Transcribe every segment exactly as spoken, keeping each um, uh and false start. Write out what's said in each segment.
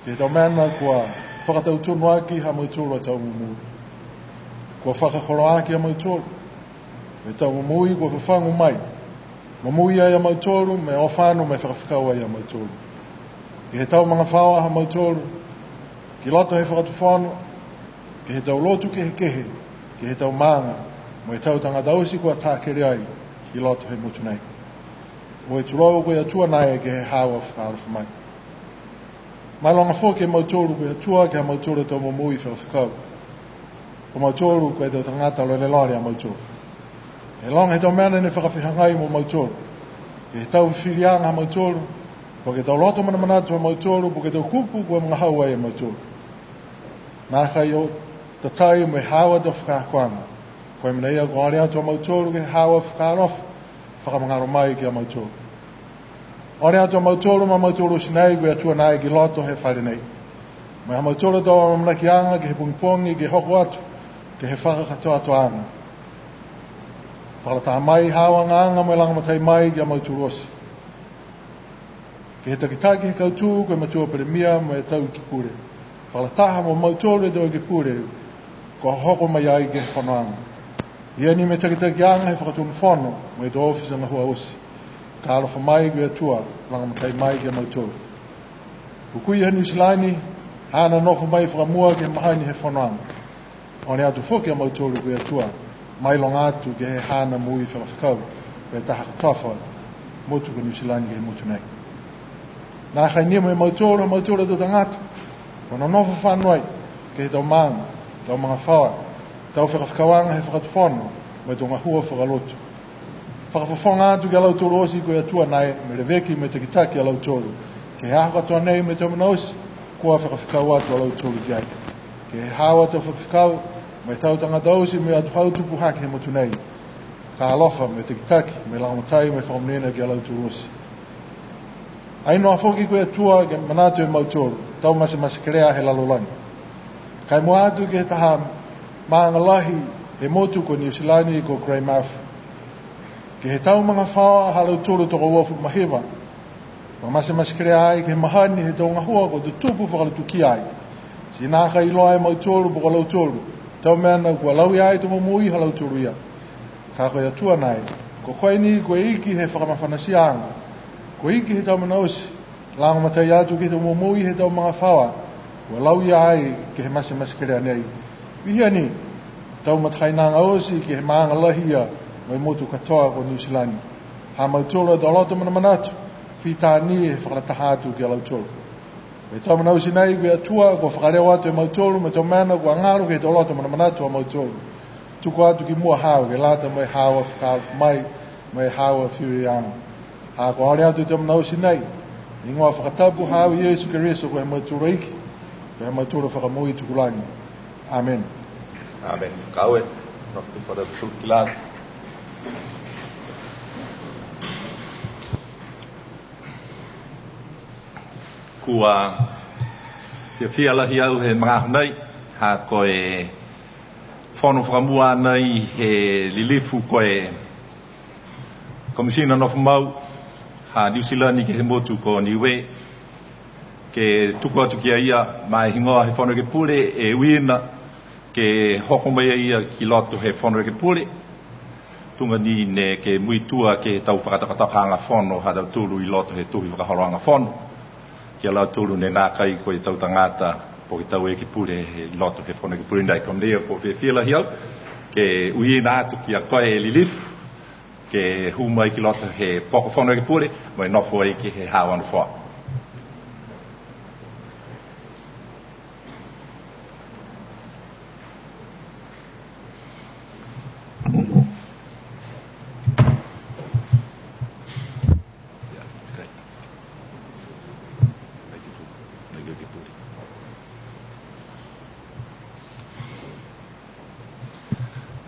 He tau mena kua fakatautonu aki ha mautolu a tau momoui. Kua fakakoloa aki a mautolu. He tau momoui kua fafagu mai. Momoui ai a mautolu, mo e o fano mo e fakafekau ai a mautolu. Ke he tau magafaoa ha mautolu, ki loto he fakatufono, ke he tau lotu kehekehe, ke he tau maaga, mo e tau tagata oti kua takele ai, ki loto he motu nei. Mo e tulou ko e Atua nai ke he haau a fakaalofa mai. Mailoga foki e mautolu ko e Atua ke he ha mautolu a tau momoui fakafekau. Ko mautolu ko e tau tagata lolelole a mautolu. He loga he tau mena ne fakafehagai mo mautolu. Ke he tau fifiliaga ha mautolu, po ke tau loto manamanatu ha mautolu, po ke tau kupu kua magahau ai a mautolu. Nākai o tatai mo e haau a tau fakaakoaga. Ko e mena ia kua ole atu a mautolu ke he haau a fakaalofa, fakamagalo mai ki a mautolu. Ole atu a mautolu ma mautolu oti nai ko e Atua nai ki loto he fale nei. Mo e ha mautolu a tau amaamanakiaga ke he pogipogi ke hoko atu, ke he fakakatoatoaga. Fakalataha mai haau a agaaga mo e lagomatai mai ki a mautolu oti. Ke he takitaki he kautū, ko e matua palemia mo e tau iki pule. Fakalataha mo mautolu e tau iki pule, kua hoko mai ai ke he fonoaga. Ia ni mo e takitakiaga he fakatonu fono, mo e tau ofisa gahua oti. Fakaalofa mai ko e Atua, lagomatai mai ki a mautolu. Hukui ha Niu Silani, haana nofo mai fakamua ke he mahani he fonoaga. Ole atu foki a mautolu ko e Atua, mailoga atu ke he haana moui fakafekau, ko e taha kotofa, motu ko Niu Silani ke he motu nei. Nākai ni mo e mautolu, ha mautolu a tau tagata, kua nonofo fano ai, ke he tau maaga, tau magafaoa, tau fakafekauaga he fakatufono, mo e tau gahua fakalotu. Fakafofoga atu ki a lautolu oti ko e Atua nai, mo e leveki mo e takitaki a lautolu. Ke he aho katoa nei mo e tau mena oti, kua fakafekau atu a lautolu ki ai. Ke he haau a tau fakafekau, mo e tau tagata oti mo e atuhau tupu hake he motu nei. Fakaalofa mo e takitaki, mo e lagomatai, mo e fakamonuina ki a lautolu oti. Ai noa foki ko e Atua ke manatu e mautolu, tau matematekelea he lalolagi. Ka e mua atu ke he taha maaga lahi he motu ko Niu Silani ko Greymouth. Ke he tau magafaoa ha lautolu tokouafulu ma hiva. Kua matematekelea ai ke he mahani he tau gahua kua tutupu fakalutukia ai. Ti nākai iloa e mautolu po ko lautolu. Tau mena kua lauia ai tau momoui ha lautolu ia. Ka ko e Atua nai. Ko koe ni ko e iki he fakamafanatiaga. Ko e iki he tau mena oti. Lagomatai atu ke he tau momoui he tau magafaoa, kua lauia ai ke he matematekelea nei. Pihia ni, tau matakainaga oti ke he maaga lahi ia, mo e motu katoa ko Niu Silani. Ha mautolu a tau loto manamanatu, fita ni he fakalataha atu ki a lautolu. Mo e tau mena oti nei, ko e Atua, kua fakaleo atu e mautolu, mo e tau mena kua galo ke he tau loto manamanatu a mautolu. Tuku atu ki mua haau, ke lata mo e haau a fakaalofa mai, mo e haau a fifiliaga. Ha kua ole atu e tau mena oti nei, higoa fakatapu haau Iesu Keriso ko e ha mautolu a Iki, ko e ha mautolu a Fakamoui tukulagi. Amen. Amen. Ka e, sa tu fara tu kila. Kua fiafia lahi au he magaaho nei, ha ko e fono fakamua nei he lilifu ko e Komisina Nofo Mau ha Niu Silani ke he motu ko Niue, ke tuku atu ki a ia ma e higoa he Fono Ekepule e uiina ke hoko mai a ia ki loto he Fono Ekepule. Tuga ni ne ke muitua ke he tau fakatokatokaaga fono ha tautolu i loto he tohi fakaholoaga fono. Ki a lautolu ne nākai ko e tau tagata po ke tau ekepule he loto he Fono Ekepule nei. Ko e mena ia kua fiafia lahi au ke uiina atu ki a koe e lilifu, ke hū mai ki loto he poko Fono Ekepule, mo e nofo ai ke he haau a nofoa.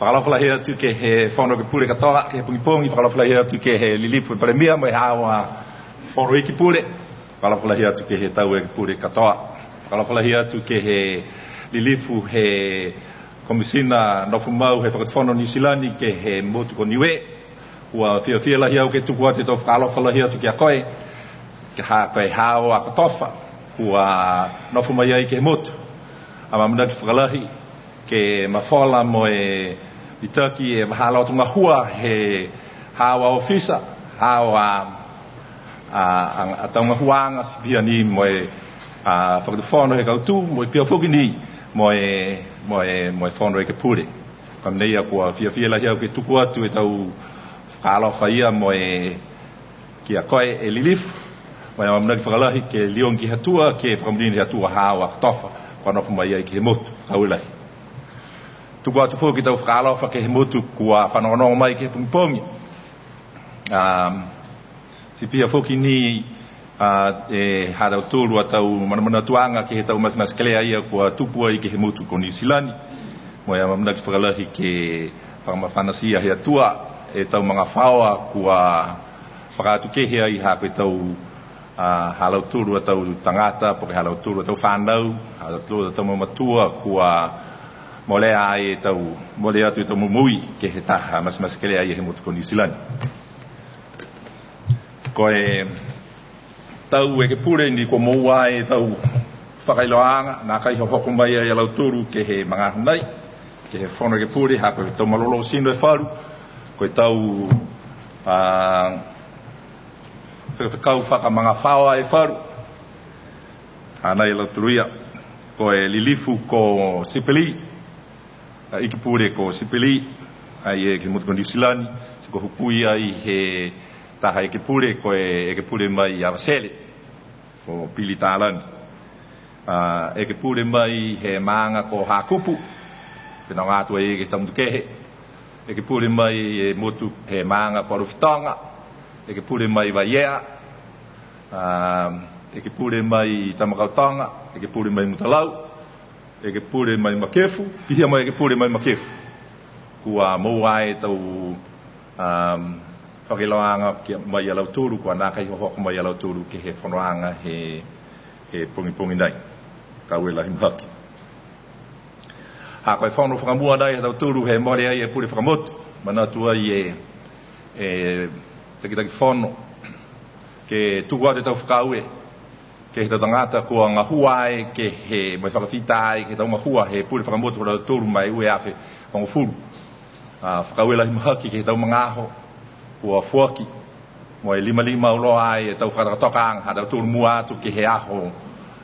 Fakaalofa lahi atu ke he Fono Ekepule katoa, ke he pogipogi, fakaalofa lahi atu ke he lilifu e Palemia mo e haau a Fono Ekepule, fakaalofa lahi atu ke he tau ekepule katoa, fakaalofa lahi atu ke he lilifu he Komisina Nofo Mau he Fakatufono Niu Silani ke he motu ko Niue. Kua fiafia lahi au ke tuku atu e tau fakaalofa lahi atu ki a koe, ke he haau a kotofa. Kua nofo mai ai ke he motu. Amaamanaki fakalahi ke mafola mo e mitaki e vahā loto gahua he haau a ofisa, haau a, a, a, a tau gahuaaga, ti pihia ni mo e, a, fakatufono he kautū, mo e pihia foki ni mo e, mo e, mo e Fono Ekepule. Ko e mena ia kua fiafia lahi au ke tuku atu e tau fakaalofa ia mo e ki a koe e Lilifu, mo e amaamanaki fakalahi ke liogi he Atua, ke fakamonuina he Atua haau a kotofa kua nofo mai ai ke he motu, fakaaue lahi. Tuku atu foki e tau fakaalofa ke he motu kua fanogonogo mai ke he pogipogi. Um, ti pihia foki ni, a, e ha tautolu a tau manamanatuaga ke he tau matematekelea ia kua tupu ai ke he motu ko Niu Silani. Mo e amaamanaki fakalahi ke fakamafanatia he Atua e tau magafaoa kua fakaatukehe ai ha ko e tau, a, ha lautolu a tau tagata, po ke ha lautolu a tau fanau, ha lautolu a tau mamatua kua molea ai e tau, molea atu e tau momoui ke he taha matematekelea ia he motu ko Niu Silani. Ko e tau ekepule ni kua moua e tau fakailoaaga, nākai hohoko mai ai a lautolu ke he magaaho nei, ke he Fono Ekepule, ha ko e tau malolō tino e falu, ko e tau, a, fekafekau fakamagafaoa e falu, hanai a lautolu ia, ko e Lilifu ko Sipeli, a, Ikipule ko Sipeli, ai e ke he motu ko Niu Silani, ti kua hukui ai he taha ekepule, ko e ekepule mai Avatele, ko Pili Talagi. A, ekepule mai he maaga ko Hakupu, fenoga atu ai ke he tau motu kehe. Ekepule mai he motu he maaga ko Alofi Toga, ekepule mai Vaiea, a, ekepule mai Tamakautoga, ekepule mai Mutalau, ekepule mai Makefu, pihia mo e ekepule mai Makefu. Kua moua e tau, um, fakailoaaga ki a, mai a lautolu, kua nākai hohoko mai a lautolu ke he fonoaga he, he pogipogi nei. Fakaaue lahi mahaki. Ha ko e fono fakamua nei ha tautolu he mole ai e pule fakamotu. Manatu ai e, e takitaki fono ke tuku atu e tau fakaaue ke he tau tagata kua gahua ai ke he, mo e fakafita ai ke he tau gahua he pule fakamotu ha tautolu ma e ua e afe hogofulu. A, fakaaue lahi mahaki ke he tau magaaho kua foaki, mo e limalima auloa ai e tau fakatokatokaaga ha tautolu mua atu ke he aho,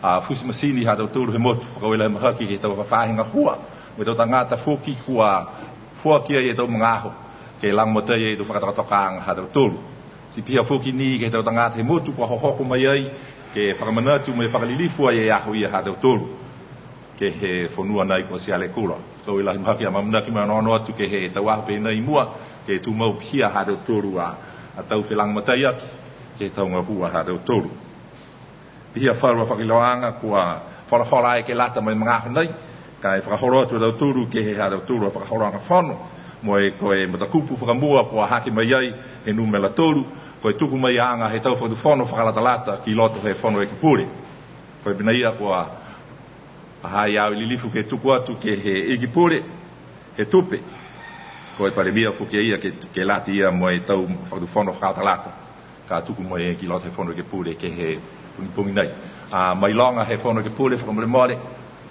a, futi masini ha tautolu he motu. Fakaaue lahi mahaki ke he tau fafaahi gahua, mo e tau tagata foki kua foaki ai e tau magaaho ke lagomatai ai e tau fakatokatokaaga ha tautolu. Ti pihia foki ni ke he tau tagata he motu kua hohoko mai ai ke fakamanatu mo e fakalilifu ai e aho ia ha tautolu ke he fonua nai ko Sialekula. Fakaaue lahi mahaki, amaamanaki mo e onoono atu ke he tau aho pehē nai i mua, ke tumau pihia ha tautolu a, a tau felagomataiaki ke he tau gahua ha tautolu. Pihia falu a fakailoaaga kua folafola ai ke lata mo e magaaho nai, ka e fakaholo atu a tautolu ke he ha tautolu a fakaholoaga fono, mo e ko e matakupu fakamua kua hake mai ai he numela tolu, ko e tuku mai aga he tau fakatufono fakalatalata ki loto he Fono Ekepule. Ko e mena ia kua ha ha i ai au e lilifu ke tuku atu ke he Ikipule he tupe. Ko e Palemia foki a ia ke, ke lata ia mo e tau fakatufono fakalatalata ka tuku mai ki loto he Fono Ekepule ke he pogipogi nei. A, mailoga he Fono Ekepule fakamolemole,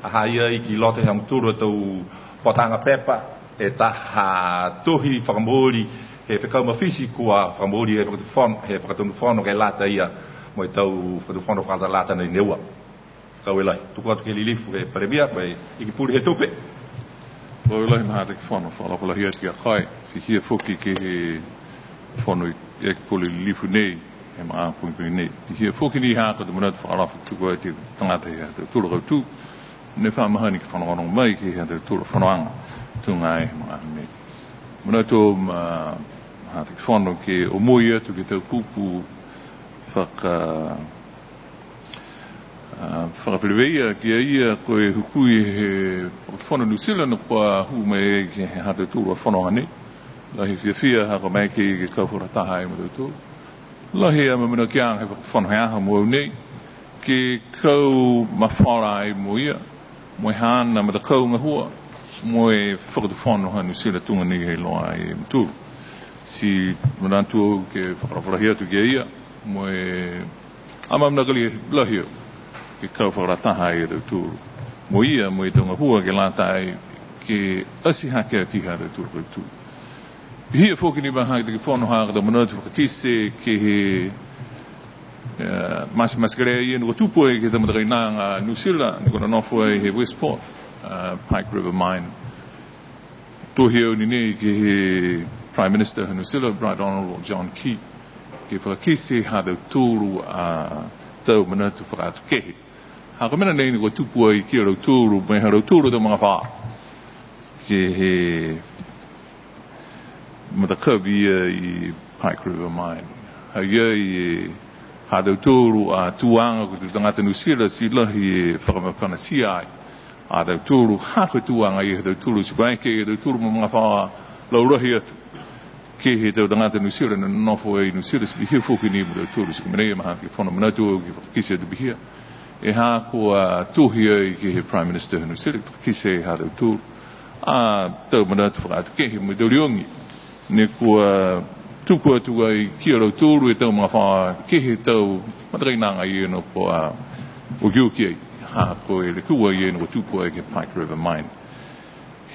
ha ha i ai ki loto he ha mutolu a tau potaga pepa e taha tohi fakamooli he fekau mafiti kua fakamooli he fakatufono, he fakatonu fono ke lata ia mo e tau fakatufono fakalatalata nei ne ua. Fakaaue lahi. Tuku atu ke he lilifu he Palemia, ko e Ikipule he tupe. Fakaaue lahi ma e Hataki Fono, fakaalofa lahi atu ki a koe. Pihia foki ke he Fono Ekepule lilifu nei he magaaho pogipogi nei. Pihia foki ni ha ko e tau manatu fakaalofa tuku atu ke he tagata he ha tautolu a kautū ne fa mahani ke fanogonogo mai ke he ha tautolu a fonoaga tuga e he magaaho nei. Manatu ma e Hataki Fono ke omoi atu ke he tau kupu faka A, fakafeleveia ki a ia ko e hukui he Fono Niu Silani kua hū mai ke he ha tautolu a fonoaga nei. Lahi e fiafia ha ko e maeke ke kau fakalataha ai mo tautolu. Lahi e amaamanakiaga he Fono he aho mogonei ke kau mafola ai mo ia, mo e haana matakau gahua, mo e fakatufono ha Niu Silani tuga ni he iloa e mutolu. Ti manatu au ke fakaalofa lahi atu ki a ia, mo e amaamanaki lahi au ke kau fakalataha ai a tautolu mo ia, mo e tau gahua ke lata ai ke ati hake aki ha tautolu kautū. Pihia foki ni mahaki ke fono ha ka tau manatu fakakite ke he, e, matematekelea ia ne kua tupu ai ke he tau matakainaga Niu Silani ne kua nonofo ai he Westport, e, Pike River Mine. Tohi au ni nei ke he Prime Minister ha Niu Silani, Right Honourable John Key, ke fakakite ha tautolu a tau manatu fakaatu kehe. Ha ko e mena nei ne kua tupu ai ki a lautolu, mo e ha lautolu a tau magafaoa ke he matakavi ia i Pike River Mine. Ha i ai e ha tautolu a tuaga ko e tau tagata Niu Silani, ti lahi e fakamafanatia ai a tautolu, ha ko e tuaga ia ha tautolu, ti vakai a tautolu mo magafaoa laulahi atu ke he tau tagata Niu Silani ne nonofo ai i Niu Silani, ti pihia foki ni mo tautolu. Ti ko e mena ia mahaki ke fono manatu au ke fakakite atu pihia e ha kua tohi ai ke he Prime Minister ha Niu Silani, fakakite ha tautolu a tau manatu fakaatu kehe mo e tau liogi ne kua tuku atu ai ki a lautolu e tau magafaoa ke he tau matakainaga ia ne kua okioki ai, ha ko e lekua ia ne kua tupu ai ke he Pike River Mine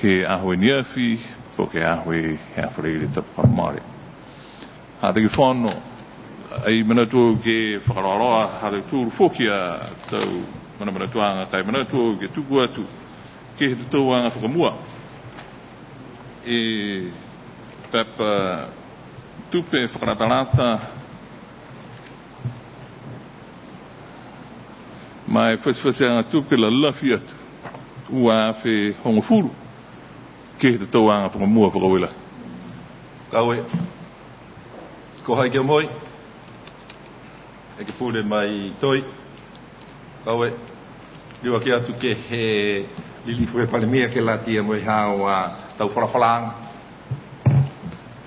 he aho i ne afi, po ke aho i he aho Falaile tapu kua mole. Hataki Fono, ai manatu au ke fakaloaloa ha tautolu foki a tau manamanatuaga, ka e manatu au ke tuku atu ke he totouaga fakamua e pepa tupe fakalatalata ma e fatifatiaga tupe lalafi atu, ua afe hogofulu, ke he totouaga fakamua fakaaue lahi. Fakaaue. Ko hai ke moui. Ekepule mai Toi. Fakaaue. Liuaki atu ke he lilifu he Palemia ke lata ia mo e haau a tau falafalaaga.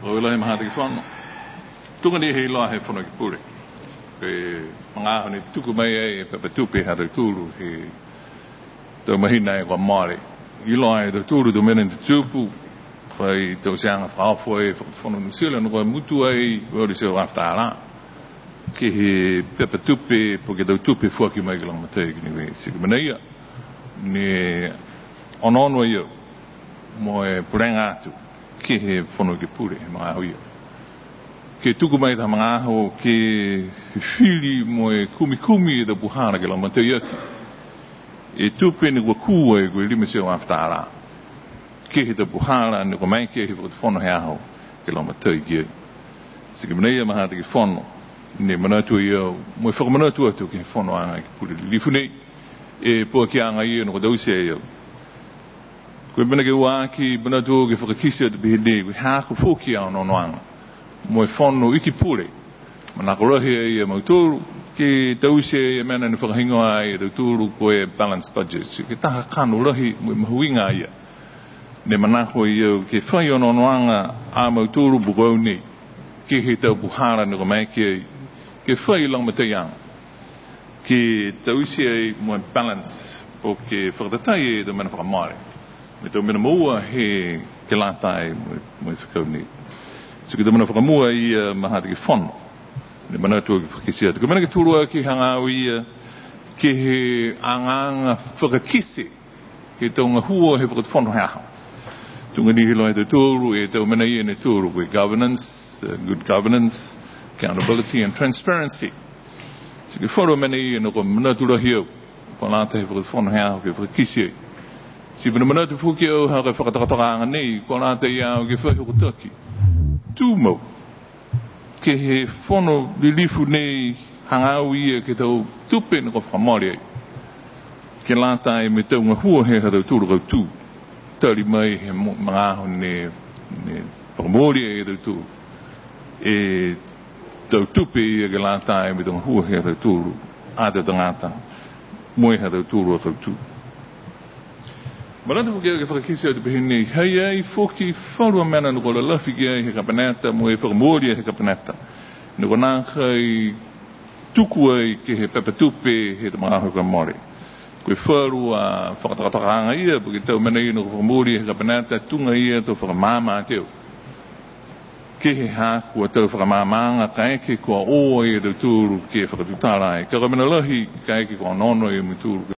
Fakaaue lahi ma Hataki Fono. Tuga ni he iloa he Fono Ekepule ko e magaaho ne tuku mai ai e pepa tupe ha tautolu he tau mahina kua mole. Iloa e tautolu tau mena ne tupu, fai tauteaga fakaofo e Fakatufono Niu Silani, ne kua mutu ai e valu e teau afe tālā ke he pepa tupe, po ke tau tupe foaki mai ke lagomatai ki Niue. Ti ko e mena ia ne onoono ai au mo e pulega atu ke he Fono Ekepule he magaaho ia, ke tuku mai taha magaaho ke fifili mo e kumikumi e tau puhala ke lagomatai aki e tupe ne kua kū ai ko e lima e teau afe tālā ke he tau puhala ne kua maeke he Fakatufono he aho ke lagomatai ki ai. Ti ko e mena ia ma Hataki Fono ne manatu ai au mo e fakamanatu atu ke he Fonoaga Ekepule Lilifu nei e poakiaga ia ne kua taute ai au. Ko e mena ke ua aki, manatu au ke fakakite atu pehē nei, ko e haaku foki a onoonoaga mo e Fono Ekepule. Manako lahi ai a mautolu ke taute e mena ne fakahigoa ai e tautolu ko e balance budget. Ke taha kakano lahi mo e mahuiga ia ne manako ai au ke fai onoonoaga a mautolu po ke au nei ke he tau puhala ne kua maeke ai ke fai lagomataiaga ke taute ai mo e balance, po ke fakatatai e tau mena fakamole mo e tau mena moua he ke lata ai mo e, mo e fekau nei. Ti ko e tau mena fakamua ia ma Hataki Fono ne manatu au ke fakakite atu. Ko e mena ke tolu aki hagaao ia ke he agaaga fakakite he tau gahua he Fakatufono he aho. Tuga ni he iloa e tautolu e tau mena ia ne tolu, ko e governance, uh, good governance, accountability and transparency. Ti ko e falu mena ia ne kua manatu lahi au kua lata he Fakatufono he aho ke fakakite ai. Ti mena manatu foki au ha ko e fakatokatokaaga nei kua lata ia au ke fai hokotaki tumau ke he Fono Lilifu nei hagaao ia ke he tau tupe ne kua fakamole ai ke lata ai mo e tau gahua he ha tautolu kautū. Tali mai he mo-, magaaho ne, ne fakamooli ai e tautolu e tau tupe ia ke lata ai mo e tau gahua he ha tautolu a tau tagata mo e ha tautolu a kautū. Manatu foki au ke fakakite atu pehē nei, ha i ai foki falu a mena ne kua lalafi ki ai he Kapeneta mo e fakamooli he Kapeneta ne kua nākai tuku ai ke he pepa tupe he tau magaaho kua mole. Ko e falu a fakatokatokaaga ia, po ke tau mena ia ne kua fakamooli he Kapeneta, tuga ia to fakamaama atu. Kehe ha kua tau fakamaamaaga kaeke kua o a tautolu ke fakatutala ai. Ka ko e mena lahi, kaeke kua onoono a mutolu